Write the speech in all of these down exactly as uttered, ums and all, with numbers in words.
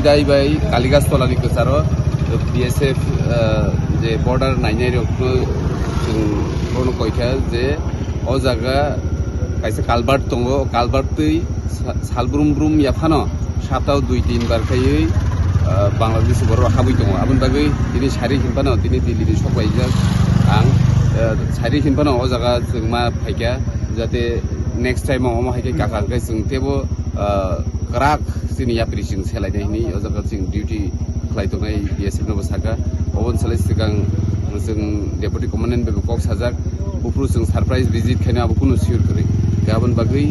Dai bai Kaligas tolani kwcharo B S F, ah, je border nainai rokno chwng bono koikha je o jaga kaisa culvert tongo, o culvert twi sa-, sal brum brum yaphano saptao dui tin bar khaiwi, ah, Bangladesh borok habwi tongo. Aboni bagwi tini sari hinphano tini Delhi ni sok laijak ang, ah, sari hinphano o jaga chwng ma phaikha jate next time o omo hai khe kaka hwnkhe chwng teibo, ah, kwrak chini yapri chwng selainai hwnwi o jaga chwng duty khlai tongnai B S F nobo saka. Oboni salai swkang chwng Deputy Commandant bai bo kok sajak, buphuru chwng surprise visit khaino abo kunu sure kwrwi. Khe aboni bagwi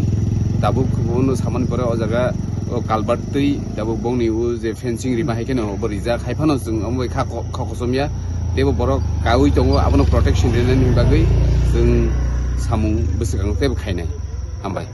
tabuk bono samani pore o jaga o culvert twi tabuk bongni o je fencing rima hai kheno bo rijak, hai phano chwng omo bai kha ko-, kha kosom ya, teibo borok kaui tongo, abono protection rinani bagwi chwng samung bwswkang teibo khainai. Hambai.